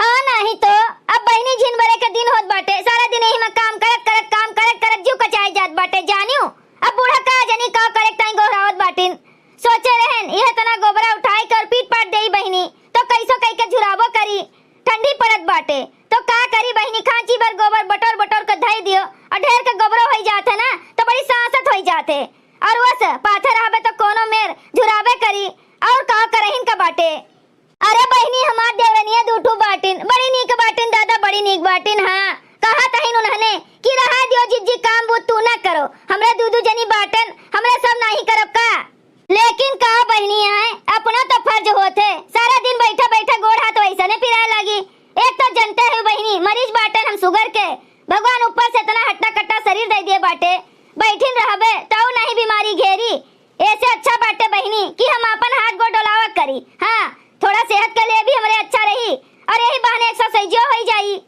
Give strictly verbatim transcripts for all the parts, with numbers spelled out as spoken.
हाँ, नाही तो। अब बहिनी झिन बरे के दिन होत बाटे, सारा दिन यही में काम करत करत, काम करत करत जीव कचाई जात बाटे, जानियो। अब बूढ़ा का जनी का करे ताई गोहरावत बाटिन। सोचे रहन, यह तना गोबरा उठाई के और पीट पाट देई बहिनी, तो कैसो कई के झुराबो करी। ठंडी पड़त बाटे, तो का करी बहिनी, खांची भर गोबर बटोर बटोर के धई दियो और ढेर के गोबरो होई जात है ना, तो बड़ी सांसत होई जात है। और वस पाथे रहबे तो कोनो मेर झुराबे करी, और का करहिन का बाटे। अरे बहिनी, हमार देवरनिया दू ठू बाटिन, बड़ी नीक बाटिन दादा, बड़ी नीक बाटिन। हाँ, कहत हइन उन्हने कि रहा दियो जिज्जी, काम बूत तू ना करो, हमरे दू दू जनी बाटन, हमरे सब नाही करब का? लेकिन का बहिनी आए, अपना तो फर्ज होत है, सारा दिन बैठा बैठा गोड़ हाथ वैसने पिराए लागी। एक तो जनते है बहिनी, मरीज बाटन हम सुगर के, भगवान ऊपर से इतना हट्टा कट्टा शरीर दे दिए बाटे, बैठिन रहबे तऊ नाही बीमारी घेरी। ऐसे अच्छा बाटे बहिनी कि हम आपन हाथ गोड़ डोलावा करी। हाँ, थोड़ा सेहत के लिए भी हमरे अच्छा रही और यही बहाने एक्सरसाइजो होई जाई।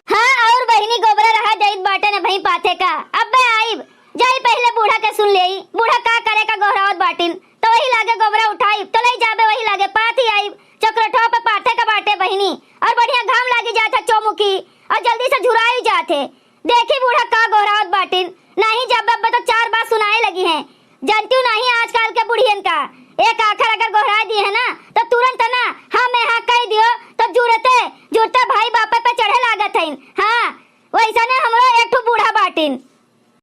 हाँ, और बहिनी गोबरा रहा जाइत बाटे न भई पाथे का। अब्बे आइब, जाई पहिले बूढ़ा के सुन लेई, बूढ़ा का करे का गोहरावत बाटिन। तो वही लागे गोबरा उठाइब, तो लई जाबे वही लागे पाथी आइब। चक्रठो पे पाथे का बाटे बहिनी, और बढ़िया घाम लागी जात है चौमुखी, और जल्दी से झुराई जात है। देखी बूढ़ा का गोहरावत बाटिन, नाही जब अब्बे तो चार बात सुनाए लगी हैं। जानती हूँ नाही आजकल के बुढ़ियन का, एक आखर अगर गोहराए दी है ना, तो तुरंत ना हाँ में हाँ कह दियो, तो जुड़ते जुड़ते भाई बापे पे चढ़े लागत हइन। हाँ, वैसने हमरो एक ठो बूढ़ा बाटिन।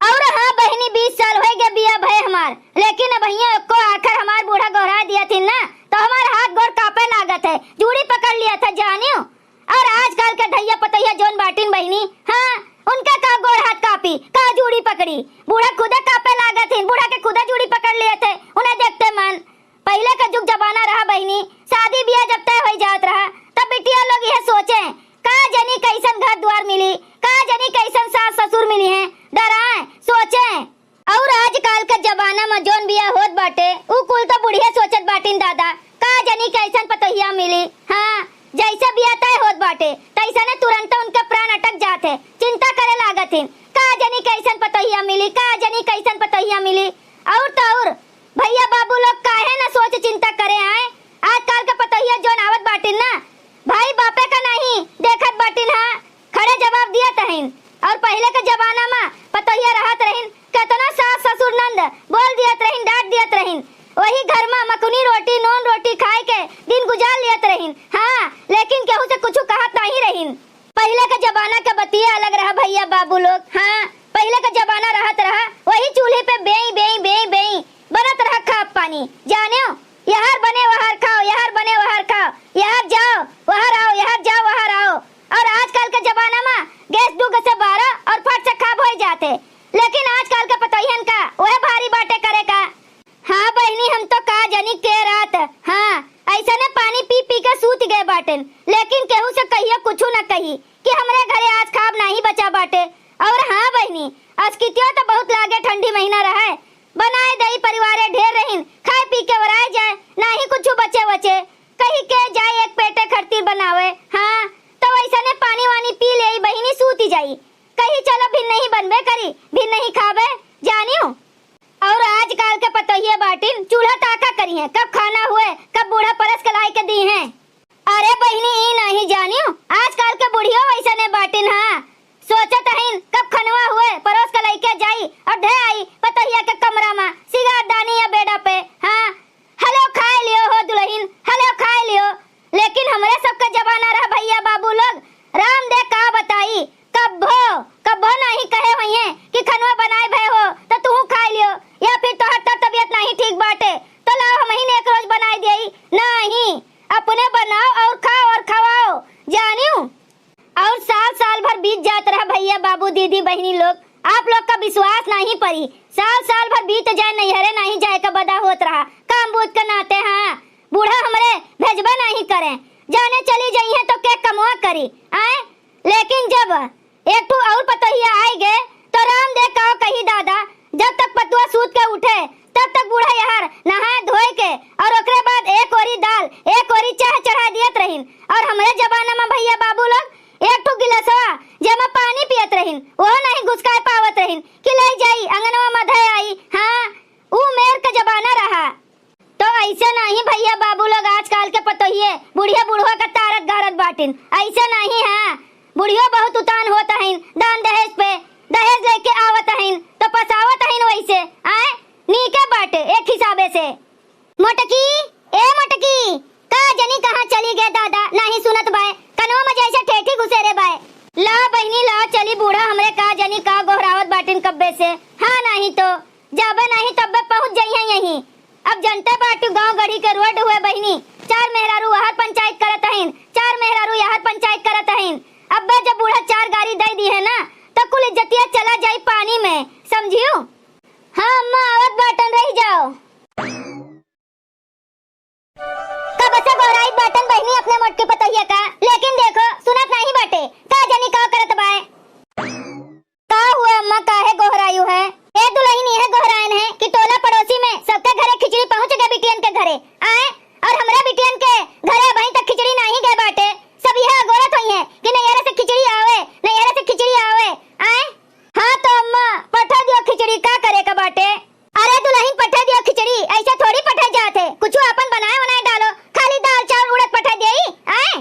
और हाँ बहिनी, बीस साल होई गए बिया भए हमार, लेकिन अबहियो एको आखर हमार बूढ़ा गोहराए दिया थी ना, तो हमार हाथ गोड़ कांपे लागत है, जूड़ी पकड़ लिया था जानियो। और आजकल के धैया पतैया जोन बाटिन बहिनी, हाँ, उनका का गोड़ हाथ कांपी, का जूड़ी पकड़ी, बूढ़ा खुदे कांपे लागत हिन, बूढ़ा के खुदे जूड़ी पकड़ लिया थे, उन्हें देखते मन। पहिले का जुग जमाना रहा बहिनी, शादी बियाह जब तय होई जात रहा, तब बिटिया लोग यह सोचे, का जनी कैसन घर द्वार मिली, का जनी कैसन सास ससुर मिली हैं, डराए, सोचे। और आजकल का जमाना में जोन बियाह होत बाटे, उ कुल तो बुढ़िया सोचत बाटिन दादा, का जनी कैसन पतोहिया मिली। हाँ, जैसे बियाह तय होत बाटे, तैसने तुरंत उनका प्राण अटक जात है, चिंता करे लागत हिन, का जनी कैसन पतोहिया मिली, का जनी कैसन पतोहिया मिली। और तो और, भैया बाबू लोग काहे ना सोच चिंता करे आए। आजकल के पतोहिया जोन आवत बाटिन ना, भाई बापे का नहीं देखत बाटिन, हाँ, खड़े जवाब दियत हइन। और पहिले के जमाना मा पतोहिया रहत रहिन, केतना सास ससुर नंद बोल दियत रहिन, डांट दियत रहिन। वही घर मा मकुनी रोटी, नून रोटी खाए के दिन गुजार लियत रहिन। हाँ, लेकिन केहू से कुछ कहत नहीं रहिन। पहिले के जमाना के बतिये अलग रहा भैया बाबू लोग। हाँ, पहिले के जमाना रहत रहा, वही चूल्हे पे बेई, बेई, बेई, बेई बनत रहा खाब पानी। जानेव, यहर बने वहर खाओ, यहर बने वहर खाओ, यहर जाओ, वहर आओ, यहर जाओ, वहर आओ। और आजकल के जमाना मा गैस दू से बारह और फट से खाब होई जाते। लेकिन आजकल के पतोहियन का वह भारी बाटे करे का। हाँ बहिनी, हम तो का जनी के रात, हाँ, ऐसने पानी पी पी के सूत गए बाटेन, लेकिन केहू से कहियो कुछु न कही कि हमरे घरे आज खाब नाही बचा बाटे। और हाँ बहिनी, अस्कितियो तो बहुत लागे, ठंडी महीना रहे, बनाए दई परिवारे ढेर रहिन, खाए पी के वराए जाए, नाही कुछु बचे वचे, कही के जाए एक पेटे खरतीर बनावे। हाँ, तो वैसने पानी वानी पी लेई बहिनी, सूती जाई, कही चलो भिन नहीं बनबे करी, भिन नहीं खाबे, जानियो। और आजकल के पतोहिए बाटिन, चूल्हा ताका करी हैं, कब खाना हुए, कब बूढ़ा परस के लाई के दी हैं। अरे बहिनी, ई नहीं जानियो, आजकल के बुढ़ियो वैसने बाटिन, हाँ। सोचत हइन, कब खनवा हुए, परोस के लइके जाई और धे आई पतोहिया के कमरा मा, सिगार दानी या बेडा पे, हाँ। हलो खाए लियो हो दुलहिन, हलो खाए लियो। लेकिन हमरे सबके जमाना रहा भैया बाबू लोग, राम दे का बताई, कब्बो, कब्बो नाही कहे होइए कि खनवा बनाए भए हो तो तुहू खाए लियो, या फिर तोहर तो तबियत नाही ठीक बाटे तो लाओ हमहिन एक रोज बनाए देई। नाही, अपने बनाओ और खाओ और खवाओ, जानियो। और साल साल भर बीत जात रहा भैया बाबू दीदी बहिनी लोग, आप लोग का विश्वास नाही परी। साल साल भर बीत जाए, नैहरे नाही जाए का बदा होत रहा, काम बूत के नाते। हाँ, बूढ़ा हमरे भेजबे नाही करे, जाने चली जइहे तो के कमवा करी, आए। लेकिन जब एक ठू और पतोहिया आई गे, तो राम दे का कही दादा, जब तक पतुआ सूत के उठे, तब तक बूढ़ा यहर नहाए धोए के और ओकरे बाद एक ओरी दाल, एक ओरी चाह चढ़ा दियत रहिन। और हमरे जमाना मा भैया बाबू लोग एक ठू गिलासवा जेमा पानी पियत रहिन, ओहो नहीं घुसकाए पावत रहिन कि ले जाई अंगनवा मा धे आई। हाँ, ऊ मेर का जमाना रहा। तो अइसे नाहीं भइया बाबू लोग, आजकाल के पतोहिए बुढ़िया बुढ़वा का तारत गारत बाटिन। अइसे नाहीं है, बुढ़ियो बहुत उतान होत हइन दान दहेज पे, दहेज लेके आवत हइन तो पसावत हइन वइसे। आए, नीके बाटे एक हिसाबे से। मोटकी, ए मोटकी, का जनी कहाँ चली गए दादा, नाहीं सुनत बाए, कनवा में जइसे ठेठी घुसेरे बाए। ला बहिनी ला, चली बूढ़ा हमरे का जनी का गोहरावत बाटिन कब्बे से। हाँ नाहीं तो, जाबे नाहीं तब्बे पहुँच जइहें यहीं। अब जनते बाटू गाँव गढ़ी के रोड हुए बहिनी, चार मेहरारू वहर पंचायत करत हइन, चार मेहरारू यहर पंचायत करत हइन। अब्बे जब बूढ़ा चार गारी दइ दिहे ना, तो कुल इज्जतिया चला जाई पानी में, समझियू? हाँ अम्मा, आवत बाटन, रहि जाओ। कब से गोहराइत बाटन बहिनी अपने मोटकी पतोहिया का, लेकिन देखो, सुनत नाहीं बाटे, का जनी का करत बाए। का हुआ अम्मा, काहे गोहरायु है? ए दुलहिन, यह गोहरायन है कि टोला पड़ोसी में सबके घरे खिचड़ी पहुँच गए बिटियन के घरे, आए, और हमरा बिटियन के घरे अबहीं तक खिचड़ी नाहीं गए बाटे। सब यह अगोरत होइहें कि नैहरे से खिचड़ी आवे, नैहरे से खिचड़ी आवे, आए। हाँ तो अम्मा, पठा दियो खिचड़ी, का करे का बाटे? अरे दुलहिन, पठा दियो खिचड़ी, अइसे थोड़ी पठा जात है, कुछ आपन बनाए बनाए डालो, खाली दाल चाउर उड़द पठा देई, आए?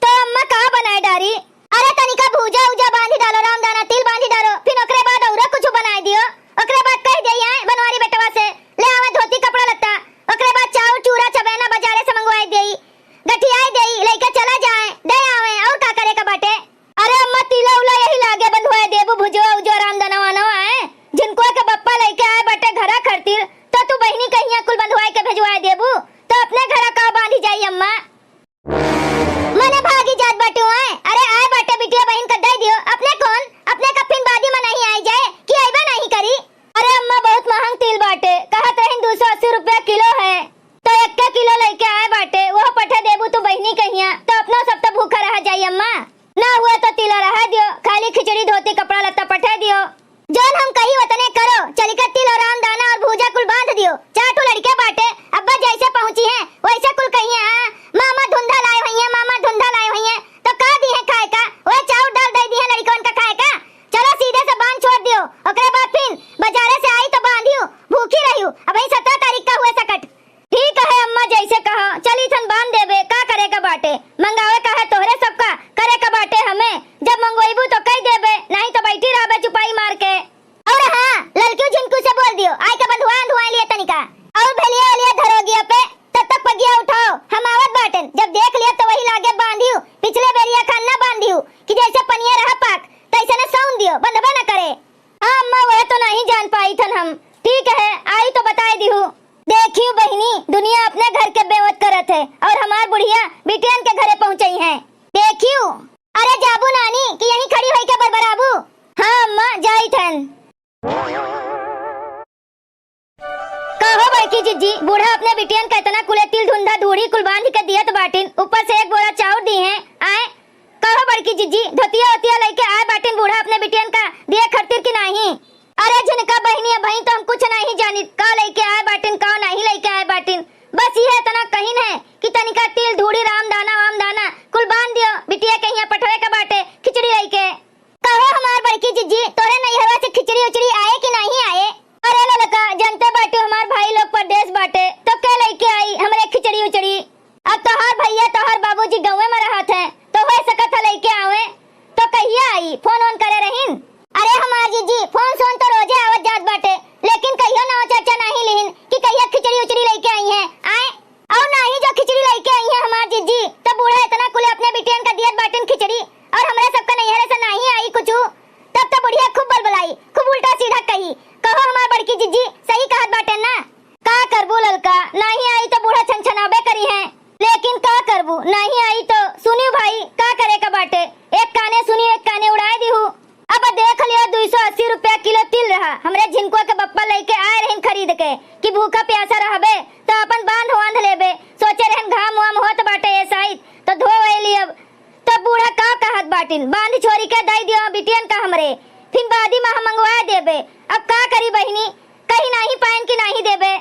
तो अम्मा का बनाए डारी? अरे तनिका भूजा उजा बांधी डालो, रामदाना तिल बांधी डालो, फिर ओकरे बाद औरो कुछ बनाए दियो। ओकरे बाद कह देई आए बनवारी बेटवा से, ले आवे धोती कपड़ा लत्ता, ओकरे बाद चाउर चूरा चबेना बजारे से मंगवाए देई, गठियाए देई, लइके चला जाए, दे आवे, और का करे का बाटे? अरे अम्मा, तिला उला यही लागे बंधवाए देबू, भुजवा उजवा रामदाना वाना आए, झिनकुआ के बप्पा लइके आए बाटे घरा खरतिर, तो तू बहिनी कहिया कुल बंधवाए के भेजवाए देबू, तो अपने घरा का बांधी जाई अम्मा? मने भागी जात बाटू आए। अरे आए बाटे बिटिया बहिन का दे दियो। अपने कौन? अपने का फिन बादी में नाहीं आई जाए कि अइबे नाहीं करी? अरे अम्मा, बहुत महंग तिल बाटे, कहत रहिन दो सौ अस्सी रुपया किलो है, तो एक्के किलो लइके आए बाटे, वो पठे देबू तू बहिनी कहिया, तो अपनो सब तो भूखा रह जाई अम्मा। ना हुआ तो तिला रह दियो, खाली खिचड़ी धोती कपड़ा लत्ता पठे दियो। जौन हम कही वतने करो, चलिके तिल और रामदाना और भूजा कुल बांध दियो। चार ठो लड़के बाटे, अब्बा जैसे पहुंची हैं, वैसे कुल कहिए, हाँ, मामा धुंधा लाए हुई हैं, मामा धुंधा लाए हुई हैं। तो का दी है खाए का? वह चाउर दाल दे दी है लड़कवन का खाए का। चलो सीधे से बांध छोड़ दियो, ओकरे बाद फिन बाजारे से आई तो बांधियो, भूखी रहियो। अबहीं सत्रह तारीख का हुए सकट। ठीक है अम्मा, जैसे कहो, चली थन बांध देबे, का करे का बाटे? मंगावे का है तोहरे सबका, करे का बाटे हमें। जब मंगवाइबू तो कह देबे, नहीं तो बैठी रहबे चुपाई मार के। और हाँ, ललकियो झिनकू से बोल दियो, आय के बंधुआ अंधुआ लिए तनिका। और भेलिया ओलिया धरोगिया पे, तब तक पगिया उठाओ, हम आवत बाटन। जब देख लिया तो वही लागे बांधियो, पिछले बेरिया खान ना बांधियो, कि जैसे पनिया रहा पाक, तैसे न सौन दियो, बंधबे न करे। हाँ अम्मा, वह तो नहीं जान पाई थन हम। ठीक है, आई तो बताए दिहू। देखियो बहिनी, दुनिया अपने घर के बेवत करत है और हमार बुढ़िया बिटियन के घरे पहुँचई है। देखियो। अरे जाबू नानी कि यहीं खड़ी होई के बरबराबू? हाँ अम्मा, जाई थन। कहो बड़की जिज्जी, बूढ़ा अपने बिटियन का इतना कुले तिल धुंधा धूड़ी कुल बांध के दियत बाटिन, ऊपर से एक बोरा चाउर दी हैं। आए, कहो बड़की जिज्जी, धोतिया ओतिया लइके आए बाटिन बूढ़ा अपने बिटियन का दिए खरतिर कि नाही? अरे झिनका बहिनी, अबहीं तो हम कुछ नाही जानित, का लइके आए बाटिन, का नाही लइके आए बाटिन। बस इहे इतना कहिन है कि तनिका तिल धूड़ी रामदाना वामदाना कुल बांध दियो, बिटिया के हियां पठवे के बाटे खिचड़ी लइके। कहो हमार बड़की जिज्जी, तोरे नैहरवा से खिचड़ी उचड़ी आए कि नाही आए? अरे ललका, जनते बाटू हमार भाई लोग परदेस बाटे, तो के लइके आई हमरे खिचड़ी उचड़ी? अब तोहार भइया, तोहार बाबूजी गँवे में रहत हैं, तो होइ सकत है लइके आवे। तो कहिया आई? फोन ओन करे रहिन? अरे हमार जिज्जी, फोन सोन तो रोजे आवत जात बाटे, लेकिन कहियो नाव चर्चा नाही लिहिन कि कहिया खिचड़ी उचड़ी लइके आई हैं। आए, और नाही जो खिचड़ी लइके आई हैं हमार जिज्जी, तो बूढ़ा इतना कुले अपने बिटियन का दियत बाटिन खिचड़ी, और हमरे सबका नैहरे से नाही आई कुछू। तब तो बुढ़िया खूब बलबलाई, खूब उल्टा सीधा कही। कहो हमार बड़की जिज्जी, सही कहत बाटेन ना? का करबू ललका, नाही आई तो बूढ़ा छनछनाबे करिहें। लेकिन का करबू, नाही आई तो सुनियो भाई, का करे का बाटे? एक काने सुनियो, एक काने उड़ाए दिहू। अब देख लियो, दुई सौ अस्सी रुपया किलो तिल रहा, हमरे झिनकुआ के बप्पा लइके आए रहिन खरीद के कि भूखा प्यासा रहबे तो अपन बांध वांध लेबे। सोचे रहन घाम वाम होत बाटे ए साइत तो धो वही लियब। तो बूढ़ा का कहत बाटिन, बांध छोरी के दई दियो बिटियन का हमरे, फिन बादी में हम मंगवाए देबे। अब का करी बहिनी, कही नाही पाएन कि नाही देबे।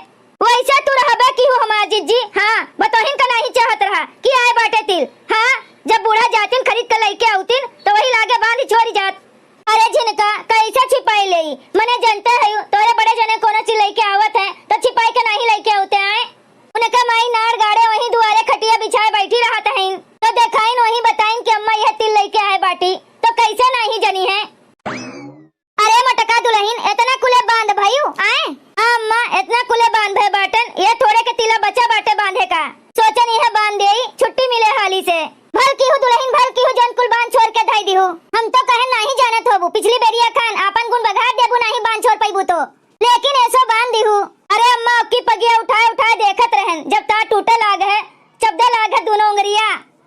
वैसे तू रहबे की हूँ हमार जिज्जी, हाँ, बतोहिन का नाही चाहत रहा कि आए बाटे तिल। हाँ, जब बूढ़ा जातिन खरीद के लइके आउतिन तो वही लागे बांध छोरी जात। अरे झिनका, कैसे छिपाई लेई? मने जनते है तोरे बड़े जने कोनो चीज लइके आवत है तो छिपाई के नाही लइके आउते आए। का माई नाड़ गाड़े वहीं दुआरे खटिया बिछाए बैठी रहत हईन, तो देखाइन वहीं बताइन कि अम्मा यह तिल लइके आए बाटी, तो कैसे नाहीं जनिहैं? अरे मोटका दुलहिन, एतना कुले बांध भयू, आए? हाँ अम्मा, एतना कुले बांध भय बाटन, ये थोड़े के तिला बचा बाटे बांधे का। सोचन यह बांध देई, छुट्टी मिले हाली से। भल किहू दुलहिन, भल किहू जौन कुल बांध छोड़ के धई दिहू। हम तो कहे नाहीं जानत होबू, पिछली बेरिया खान आपन गुण बघार देबू, नाहीं बांध छोड़ पइबू तो। लेकिन एसो बांध दिहू। अरे अम्मा, ओकी पगिया उठाए उठाए देखत रहन, जब तार टूटे लाग है, चबदे लाग है दूनो उंगरिया,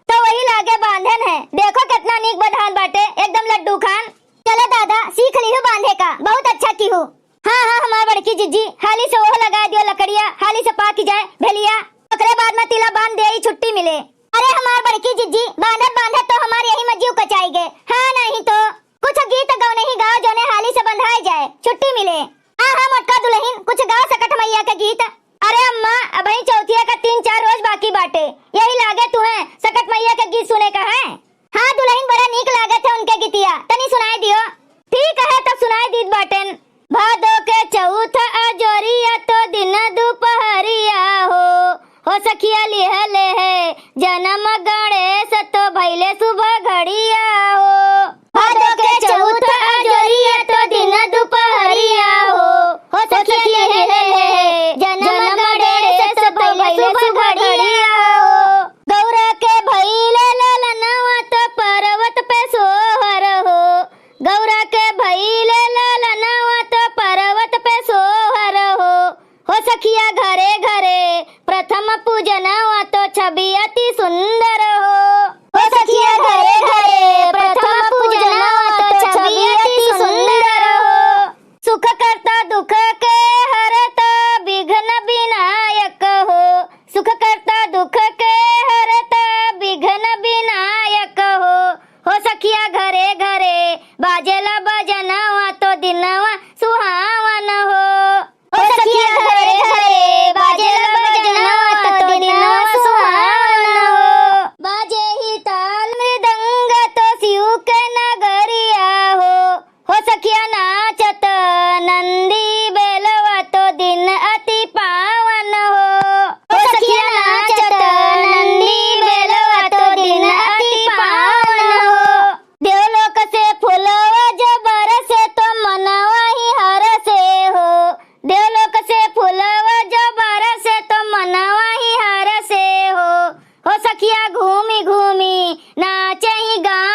तो वही लागे बांधन है। देखो केतना नीक बधान बाटे, एकदम लड्डू खान। चलो दादा, सीख लिहू बांधे का, बहुत अच्छा किहू। हाँ, हाँ, हमार बड़की जिज्जी, हाली से ओह लगाए दियो लकड़िया, हाली से पाकि जाए भेलिया, ओकरे बाद में तिला बांध देई, छुट्टी मिले। अरे हमार बड़की जिज्जी, बांधत बांधत तो हमार यही में जीव कचाई गे। हाँ, नाहीं तो कुछ गीत गौनही गाओ, जौने हाली से बंधाए जाए, छुट्टी मिले। हाँ, हाँ, मोटका दुलहिन, कुछ गाओ सकट मइया के गीत। अरे अम्मा, अबहीं चौथिया का तीन चार रोज बाकी बाटे, यही लागे तुहैं सकट मइया के गीत सुने का है। हाँ दुलहिन, बड़ा नीक लागत है उनके गीतिया, तनी सुनाए दियो। ठीक है, तब सुनाए दीत बाटेन। भादो के चौथ अजोरिया तो दिन दुपहरिया हो, हो सखिया लिहले है जनम गणेश तो भइले सुभ घड़िया हो। भादो के चौथ अजोरिया तो दिन दुपहरिया हो, हो सखिया लिहले है जनम गणेश तो भइले सुभ घड़िया हो। गौरा के भइले ललनवा तो पर्वत पे सोहर हो, गौरा के भइले ललनवा तो पर्वत पे सोहर हो। हो सखिया घरे घरे प्रथम पूजनवा तो छवि अति सुंदर हो। हो सखिया घरे घरे प्रथम पूजनवा तो छवि अति सुंदर हो। सुख करता दुख के हरता विघ्न विनायक हो। सुख करता दुख के हरता विघ्न विनायक हो। हो सखिया घरे घरे बाजेला बजनवा तो दिनवा सुहावन हो। हो सखिया घरे घरे बाजेला बजनवा तो दिनवा सुहावन हो। बाजे ही ताल मृदंग तो शिव के नगरिया हो। हो सखिया नाचत नंदी बेलवा तो दिन अति पावन हो। हो सखिया नाचत नंदी बेलवा तो दिन अति पावन हो। देवलोक से फुलवा जो बरसे तो मनवा ही हरसे हो। देवलोक से फुलवा जो बरसे तो मनवा ही हरसे हो। हो सखिया घूमी घूमी नाचे ही गाँव